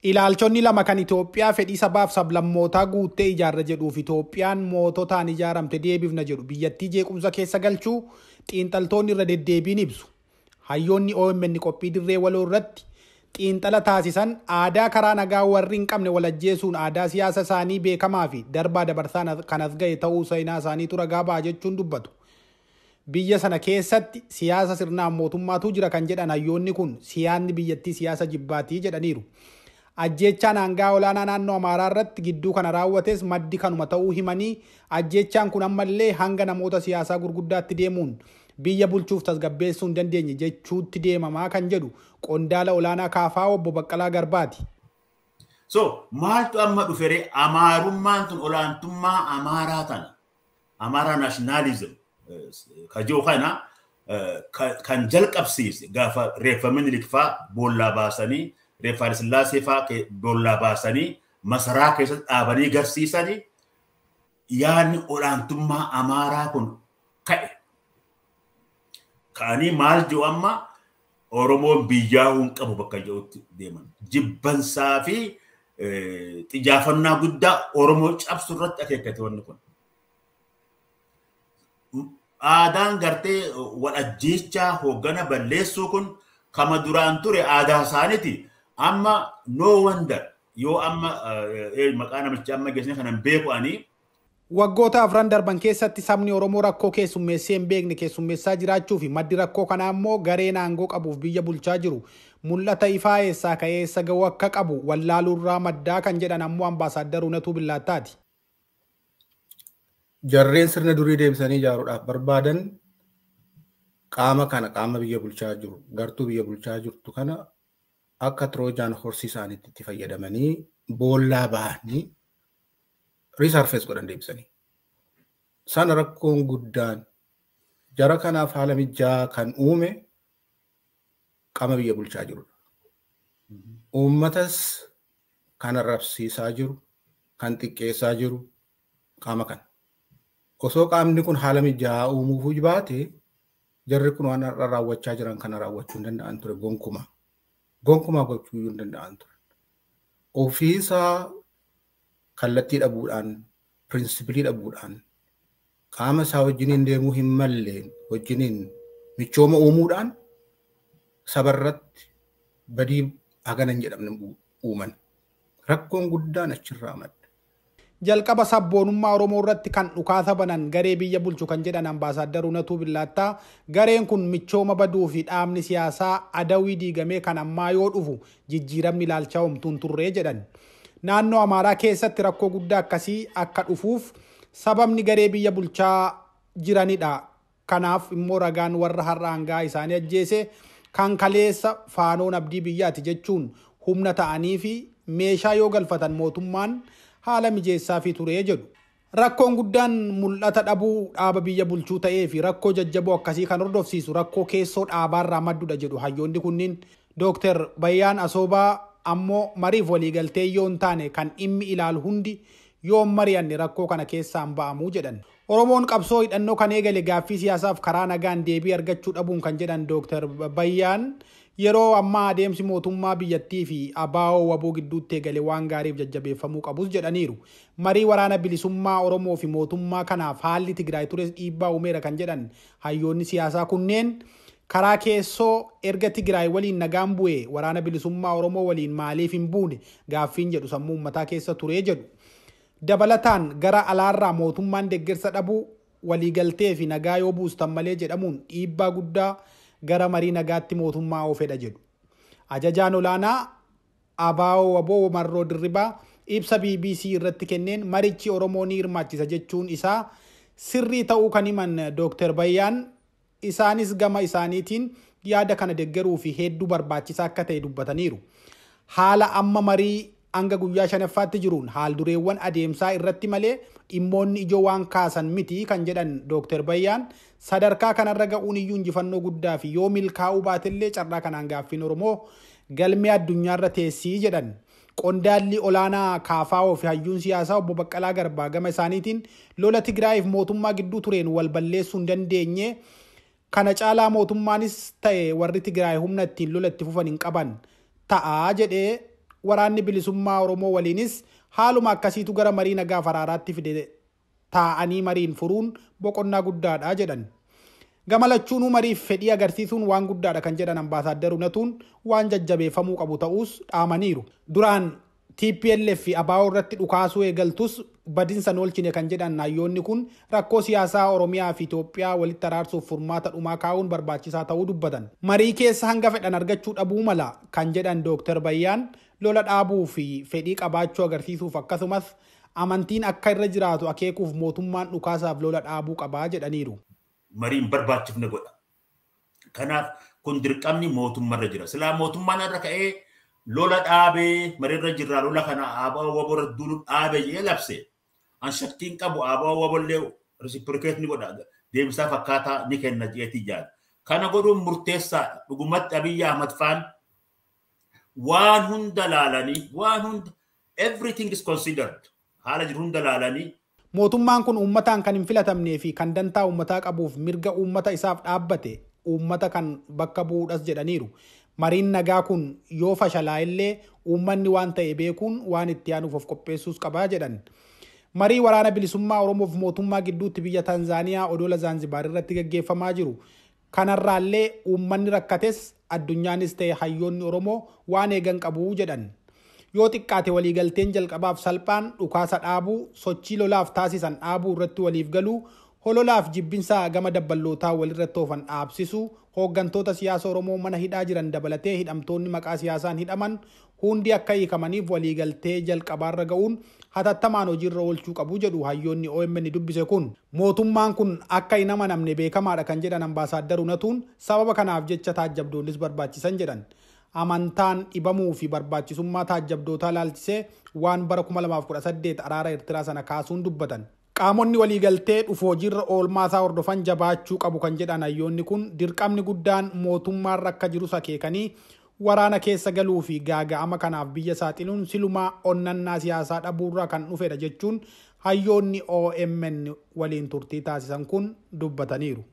Ilaalchonni lama kan Itoophiyaa fedhii sabaaf sablammootaa guuttee ijaarra jedhuuf Itoophiyaan moototaan ijaaramte deebifna jedhu biyyattii jeequmsa keessa galchuu xiinxaltoonni irra deddeebiin ibsu. Hayyoonni OMN qophii dirree waloo irratti xiinxala taasisan aadaa karaa nagaa warri hin qabne walajjeesuun aadaa siyaasa isaanii beekamaa fi darbaa dabarsaan kan as ga'e ta'uu seenaa isaaniitu ragaa ba'a jechuun dubbatu. Biyya sana keessatti siyaasa sirnaan mootummaatu jira kan jedhan hayyoonni kun siyaasni biyyattii siyaasa jibbaatii jedhaniiru. Ajjeechaan aangaa olaanaa naannoo Amaaraa irratti gidduu kana raawwates maddi kanuma ta'uu himanii ajjeechaan kun ammallee hanga namoota siyaasaa gurguddaatti deemuun biyya bulchuuf tasgabbeessuu hin dandeenye jechuutti deemamaa kan jedhu qondaala olaanaa KFO obbo Baqqalaa Garbaati. So maaltu amma dhuferee Amaarummaan tun olaantummaa Amaaraa tana Amaaraa nationalism kajoo kana kan jalqabsiise gaafa reeffa Minilik faa boollaa baasanii reeffa Haile Sillaasee faa boollaa baasanii masaraa keessatti dhaabanii garsiisanii yaadni olaantummaa Amaaraa kun ka'e. Ka'anii maal jiru amma Oromoon biyyaa hin qabu bakka jirutti deeman. Jibbansaa fi xiyyaafannaa guddaa Oromoo cabsu irratti akeekkate wanni kun. Aadaan gartee wal ajjeechaa hooggana balleessuu kun kama duraan ture aadaa isaaniiti. Amma no wonder yoo amma maqaa namicha amma geessine kanan beeku ani. Waggoota afran darban keessatti sabni Oromoo rakkoo keessummeessee hin beekne keessummeessaa jiraachuu fi maddi rakkoo kanaa immoo gareen aangoo qabuuf biyya bulchaa jiru mul'ata ifaa eessaa ka'ee eessa ga'uu akka qabu wallaaluurraa maddaa kan jedhan ammoo ambaasaaddar Unatuu Billaattaati. Jarreen sirna durii deebisanii ijaaruudhaaf barbaadan qaama kana qaama biyya bulchaa jiru gartuu biyya bulchaa jirtu kana akka Troojaan horsii isaaniitti itti fayyadamanii boollaa bahanii resurface godhan deebisanii. Sana rakkoon guddaan jara kanaaf haala mijaa kan uume qaama biyya bulchaa jirudha. Uummatas kan arrabsiisaa jiru, kan xiqqeessaa jiru qaama kana. Osoo qaamni kun haala mijaa uumuuf baate jarri kun waan har'a raawwachaa jiran kana raawwachuu hin danda'an ture gonkumaa. Gonkumaa gochuu hin danda'an ture. Ofiisaa kallattii dhabuudhaan, pirinsipilii dhabuudhaan, qaama isaa wajjiniin deemuu hin malleen wajjiniin michooma uumuudhaan sabarratti badii hagana hin jedhamne uuman. Rakkoon guddaan achirraa madda. Jalqaba sabboonummaa Oromoo irratti kan dhukaasa banan garee biyya bulchu kan jedhan ambaasaaddar Unatuu Billaattaa gareen kun michooma baduu fi dhaabni siyaasaa adawii diigamee kan ammaa yoo dhufu jijjiiramni ilaalchaa homtuun turree jedhan. Naannoo Amaaraa keessatti rakkoo guddaa akkasii akka dhufuuf sababni garee biyya bulchaa jiranidha. Kanaaf immoo ragaan warra har'a aangaa isaanii ajjeese kan kaleessa faanoon abdii biyyaati jechuun humna ta'anii fi meeshaa yoo galfatan mootummaan haala mijeessaa fi turee jedhu. Rakkoon guddaan mul'ata dhabuu dhaaba biyya bulchuu ta'ee fi rakkoo jajjaboo akkasii kan hordofsiisu rakkoo keessoo dhaabaarraa maddudha jedhu hayyoonni kunniin. Dooktar Bayyaan Asoobaa ammoo mariif waliigaltee yoo hin taane kan dhimmi ilaalu hundi yoo mari'anne rakkoo kana keessaan ba'amuu jedhan. Oromoon qabsoo hidhannoo kan eegale gaaffii siyaasaaf karaa nagaan deebii argachuu dhabuun kan jedhan Dooktar Bayyaan yeroo ammaa adeemsi mootummaa biyyattii fi ABO waboo gidduutti eegale waan gaariif jajjabeeffamuu qabus jedhaniiru. Marii waraana bilisummaa Oromoo fi mootummaa kanaaf haalli Tigraay tures dhiibbaa uumeera kan jedhan hayyoonni siyaasaa kunneen karaa keessoo erga Tigraay waliin nagaan bu'ee waraana bilisummaa Oromoo waliin maaliif hin buune gaaffiin jedhu sammuu uummataa keessa turee jedhu. Dabalataan gara alaarraa mootummaan deeggarsa dhabuu waliigaltee fi nagaa yoo buustan malee jedhamuun dhiibbaa guddaa gara marii nagaatti mootummaa oofedha jedhu. Ajajaan olaanaa ABO waboo Marroo Dirribaa ibsa BBC irratti kenneen marichi Oromoo ni hirmaachisa jechuun isaa sirrii ta'uu kan himan Dooktar Bayyaan isaanis gama isaaniitiin yaada kana deeggaruu fi hedduu barbaachisaa akka ta'e dubbataniiru. Haala amma marii hanga guyyaa shanaffaatti jiruun haal dureewwan adeemsaa irratti malee dhimmoonni ijoo waan kaasan miti kan jedhan Dooktar Bayyaan sadarkaa kanarra ga'uun iyyuu injifannoo guddaa fi yoo milkaa'uu baatellee carraa kanaan gaaffiin Oromoo galmee addunyaarra teessii jedhan. Qondaalli olaanaa KFO fi hayyuun siyaasaa obbo Baqqalaa Garbaa gama isaaniitiin lola Tigraayiif mootummaa gidduu tureen wal balleessuu hin dandeenye kana caalaa mootummaanis ta'e warri Tigraay humna ittiin lola itti fufan hin qaban ta'a jedhee Waraanni bilisummaa Oromoo waliinis haaluma akkasiitu gara marii nagaa faraaraatti fide taa'anii mariin furuun boqonnaa guddaadha jedhan. Gama lachuunuu mariif fedhii agarsiisuun waan guddaadha kan jedhan Ambaasaaddar Unatuun waan jajjabeeffamuu qabu ta'uus dhaamaniiru. Duraan TPLF fi ABO irratti dhukaasuu eegaltus badinsa oolchine kan jedhan hayyoonni kun rakkoo siyaasaa Oromiyaa fi Itoophiyaa walitti araarsuuf furmaata dhumaa kaa'uun barbaachisaa ta'uu dubbatan. Marii keessa hanga fedhan argachuu dhabuu mala kan jedhan Dooktar Bayyaan lola dhaabuu fi fedhii qabaachuu agarsiisuuf akkasumas amantiin akka irra jiraatu akeekuuf mootummaan dhukaasaaf lola dhaabuu qabaa jedhaniiru. Mariin barbaachifne godha. Kanaaf kun dirqamni mootummaarra jira. Silaa mootummaan irra ka'ee lola dhaabee mariirra jirra lola kana ABO WBO duulu dhaabee jedhee labse. An shakkiin qabu ABO WBO reciprocate ni godha. Deebisaa fakkaataa ni kenna jedheetii jaala. Kana godhuun murteessaadha. Dhugumatti Abiyyi Ahmad faan waan hunda laalanii waan hunda everything is considered. Haala jiru hunda laalanii. Mootummaan kun uummataan kan hin filatamnee fi kan dantaa uummataa qabuuf mirga uummata isaaf dhaabbate uummata kan bakka bu'uudhas jedhaniiru. Mariin nagaa kun yoo fashalaa illee uummanni waan ta'e beekuun waan itti aanuuf of qopheessuus qabaa jedhan. Marii waraana bilisummaa Oromoof mootummaa gidduutti biyya Tanzaaniyaa odola Zaanzibaar irratti gaggeeffamaa jiru. Kanarraallee uummanni rakkates addunyaanis ta'e hayyoonni Oromoo waan eegan qabu jedhan. Yoo xiqqaate waliigalteen jalqabaaf salphaan dhukaasa dhaabuu, sochii lolaaf taasisan dhaabuu irratti waliif galuu, hololaaf jibbinsa gama dabballootaa walirratti oofan dhaabsisuu, hooggantoota siyaasa Oromoo mana hidhaa jiran dabalatee hidhamtoonni maqaa siyaasaan hidhaman hundi akka hiikamaniif waliigaltee jalqabaarra ga'uun hatattamaan hojiirra oolchuu qabu jedhu hayyoonni OMN dubbise kun. Mootummaan kun akka hin amanamne beekamaadha kan jedhan Ambaasaaddar Unatuun sababa kanaaf jecha taajjabdoonnis barbaachisan jedhan. Amantaan dhibamuu fi barbaachisummaa taajjabdootaa laalchisee waan bara 2018 araara Eertiraa sana kaasuun dubbatan. Qaamonni waliigaltee dhufu hojiirra oolmaa isaa hordofan jabaachuu qabu kan jedhan hayyoonni kun dirqamni guddaan mootummaarra akka jirus akeekanii waraana keessa galuu fi gaaga'ama kanaaf biyya saaxiluun silumaa onnannaa siyaasaa dhabuurraa kan dhufedha jechuun hayyoonni OMN waliin turtii taasisan kun dubbataniiru.